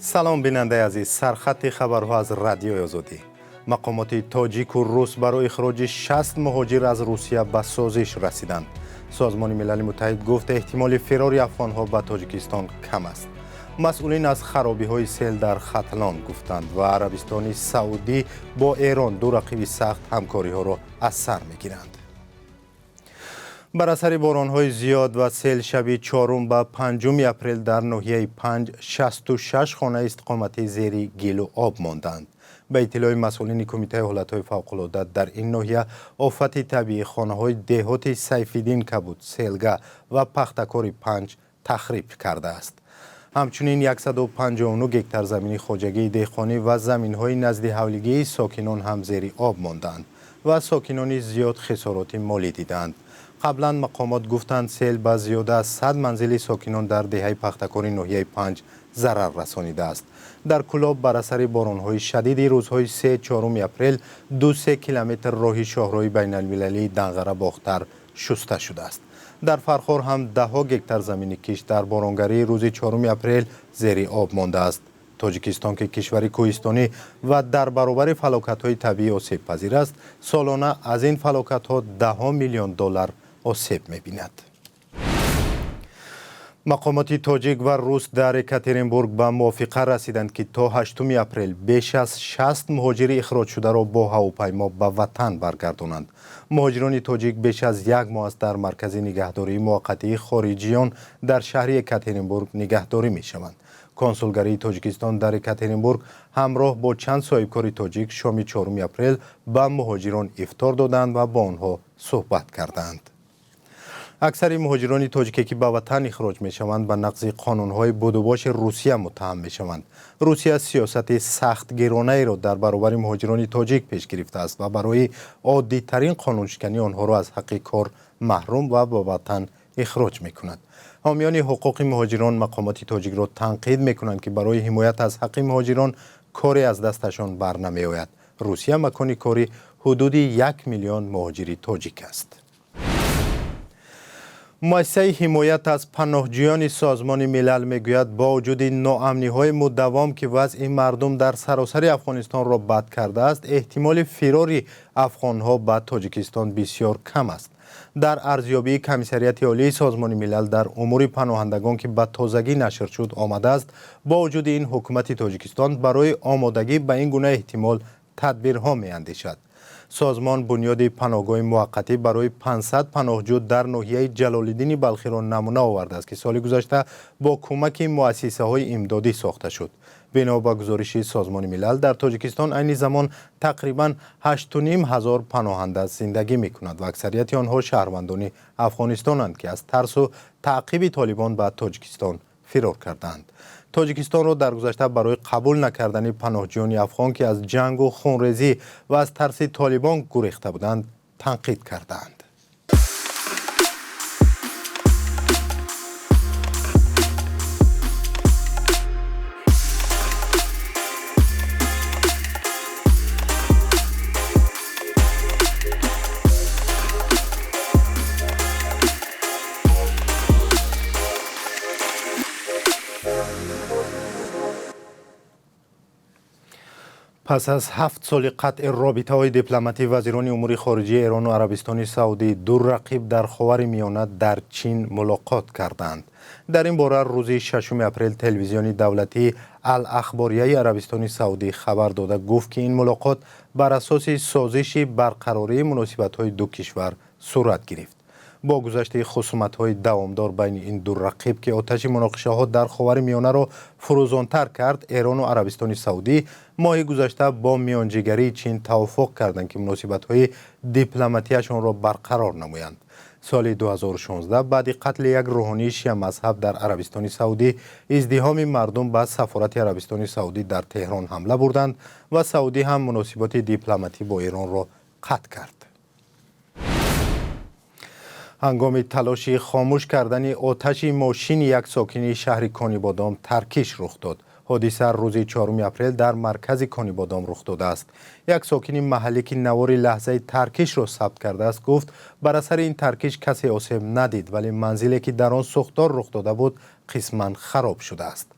Салом, бинандаи азиз. Сархати хабарҳо аз Радиои Озодӣ. Мақомоти тоҷику рус барои ихроҷи 60 муҳоҷир аз Русия ба созиш расиданд. Созмони Милали Муттаҳид гуфт, эҳтимоли фирори афғонҳо ба Тоҷикистон кам аст. Масъулин аз харобиҳои сел дар Хатлон гуфтанд ва Арабистони Саудӣ бо Эрон, ду рақиби сахт, ҳамкориҳоро аз сар мегиранд. Бар асари боронҳои зиёд ва сел шаби чорум ба панҷуми апрел дар ноҳияи Панҷ 66 хонаи истиқоматӣ зери гилу об монданд. Ба иттилои масъулини Кумитаи ҳолатҳои фавқулода дар ин ноҳия, офати табиӣ хонаҳои деҳоти Сайфиддин Кабуд, Селга ва Пахтакори Панҷ тахриб кардааст. Ҳамчунин 159 гектар замини хоҷагии деҳқонӣ ва заминҳои назди ҳавлигии сокинон ҳам зери об монданд ва сокинони зиёд хисороти молӣ диданд. Қаблан мақомот гуфтанд, сел ба зиёда аз 100 манзили сокинон дар деҳаи Пахтакори ноҳияи Панҷ зарар расонидааст. Дар Кӯлоб бар асари боронҳои шадиди рӯзҳои 3-4 апрел 2-3 километр роҳи шоҳроҳи байналмилалии Данғара Бохтар шуста шудааст. Дар Фархор ҳам даҳҳо гектар замини кишт дар боронгарии рӯзи 4 апрел зери об мондааст. Тоҷикистон, ки кишвари кӯҳистонӣ ва дар баробари фалокатҳои табиӣ осебпазир аст, солона аз ин фалокатҳо даҳҳо миллион доллар осеб мебинад. Мақомоти тоҷик ва рус дар Екатеринбург ба мувофиқа расиданд, ки то 8 апрел беш аз 60 муҳоҷири ихроҷшударо бо ҳавопаймо ба ватан баргардонанд. Муҳоҷирони тоҷик беш аз як моҳ аст дар маркази нигаҳдории муваққатии хориҷиён дар шаҳри Екатеринбург нигаҳдорӣ мешаванд. Консулгарии Тоҷикистон дар Екатеринбург ҳамроҳ бо чанд соҳибкори тоҷик шоми 4 апрел ба муҳоҷирон ифтор доданд ва бо онҳо суҳбат карданд. Аксари муҳоҷирони тоҷике, ки ба ватан ихроҷ мешаванд, ба нақзи қонунҳои будубоши Русия муттаҳам мешаванд. Русия сиёсати сахтгиронаеро дар баробари муҳоҷирони тоҷик пеш гирифтааст ва барои оддитарин қонуншиканӣ онҳоро аз ҳаққи кор маҳрум ва ба ватан ихроҷ мекунад. Ҳомиёни ҳуқуқи муҳоҷирон мақомоти тоҷикро танқид мекунанд, ки барои ҳимоят аз ҳаққи муҳоҷирон коре аз дасташон бар намеояд. Русия макони кори ҳудуди 1 миллион муҳоҷири тоҷик аст. Муассисаи ҳимоят аз паноҳҷӯёни Созмони Милал мегӯяд, бо вуҷуди ноамниҳои мудаввом, ки вазъи мардум дар саросари Афғонистонро бад кардааст, эҳтимоли фирори афғонҳо ба Тоҷикистон бисёр кам аст. Дар арзёбии Комиссариати Олии Созмони Милал дар умури паноҳандагон, ки ба тозагӣ нашр шуд, омадааст, бо вуҷуди ин ҳукумати Тоҷикистон барои омодагӣ ба ин гуна эҳтимол тадбирҳо меандешад. Созмон бунёди паноҳгоҳи муваққатӣ барои 500 паноҳҷӯ дар ноҳияи Ҷалолиддини Балхиро намуна овардааст, ки соли гузашта бо кӯмаки муассисаҳои имдодӣ сохта шуд. Бино ба гузориши Созмони Милал, дар Тоҷикистон айни замон тақрибан 8,5 ҳазор паноҳанда зиндагӣ мекунад ва аксарияти онҳо шаҳрвандони Афғонистонанд, ки аз тарсу таъқиби Толибон ба Тоҷикистон фирор карданд. Тоҷикистонро дар гузашта барои қабул накардани паноҳҷӯёни афғон, ки аз ҷангу хунрезӣ ва аз тарси Толибон гурехта буданд, танқид кардаанд. Пас аз 7 соли қатъи робитаҳои дипломатӣ, вазирони умури хориҷии Эрону Арабистони Саудӣ, ду рақиб дар Ховари Миёна, дар Чин мулоқот карданд. Дар ин бора рӯзи 6 апрел телевизиони давлатии Ал Ахборияи Арабистони Саудӣ хабар дода гуфт, ки ин мулоқот бар асоси созиши барқарории муносибатҳои ду кишвар сурат гирифт. Бо гузашти хусуматҳои давомдор байни ин ду рақиб, ки оташи муноқишаҳо дар Ховари Миёнаро фурӯзонтар кард, Эрону Арабистони Саудӣ моҳи гузашта бо миёнҷигарии Чин тавофуқ карданд, ки муносибатҳои дипломатияшонро барқарор намоянд. Соли 2016, баъди қатли як рӯҳонии шиамазҳаб дар Арабистони Саудӣ, издиҳоми мардум ба сафорати Арабистони Саудӣ дар Теҳрон ҳамла бурданд ва Саудӣ ҳам муносиботи дипломатӣ бо Эронро қатъ кард. Ҳангоми талоши хомӯш кардани оташи мошини як сокини шаҳри Конибодом таркиш рух дод. Ҳодиса рӯзи 4 апрел дар маркази Конибодом рух додааст. Як сокини маҳаллӣ, ки навори лаҳзаи таркишро сабт кардааст, гуфт, бар асари ин таркиш касе осеб надид, вале манзиле, ки дар он сӯхтор рух дода буд, қисман хароб шудааст.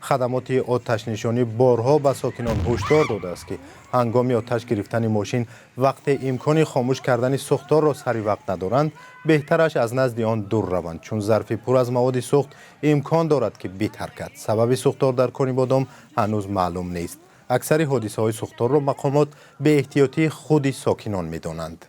Хадамоти оташнишонӣ борҳо ба сокинон ҳушдор додааст, ки ҳангоми оташ гирифтани мошин, вақте имкони хомӯш кардани сӯхторро сари вақт надоранд, беҳтараш аз назди он дур раванд, чун зарфи пур аз маводи сӯхт имкон дорад, ки битаркад. Сабаби сӯхтор дар Конибодом ҳанӯз маълум нест. Аксари ҳодисаҳои сӯхторро мақомот беэҳтиётии худи сокинон медонанд.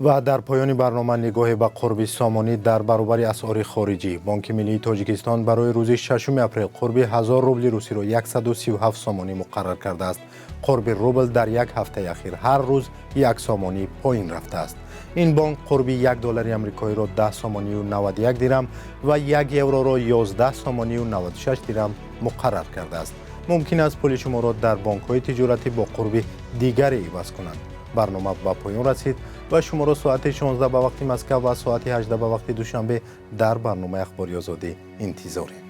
Ва дар поёни барнома нигоҳе ба қурби сомонӣ дар баробари асъори хориҷӣ. Бонки миллии Тоҷикистон барои рӯзи 6 апрел қурби 1000 рубли русиро 137 сомонӣ муқаррар кардааст. Қурби рубл дар як ҳафтаи ахир ҳар рӯз 1 сомонӣ поин рафтааст. Ин бонк қурби 1 доллари амрикоиро 10 сомонию 91 дирам ва 1 евроро 11 сомонию 96 дирам муқаррар кардааст. Мумкин аст, пули шуморо дар бонкҳои тиҷоратӣ бо қурби дигаре иваз кунанд. Барнома ба поён расид ва шуморо соати 16 ба вақти Москав ва соати 18 ба вақти Душанбе дар барномаи Ахбори Озодӣ интизорем.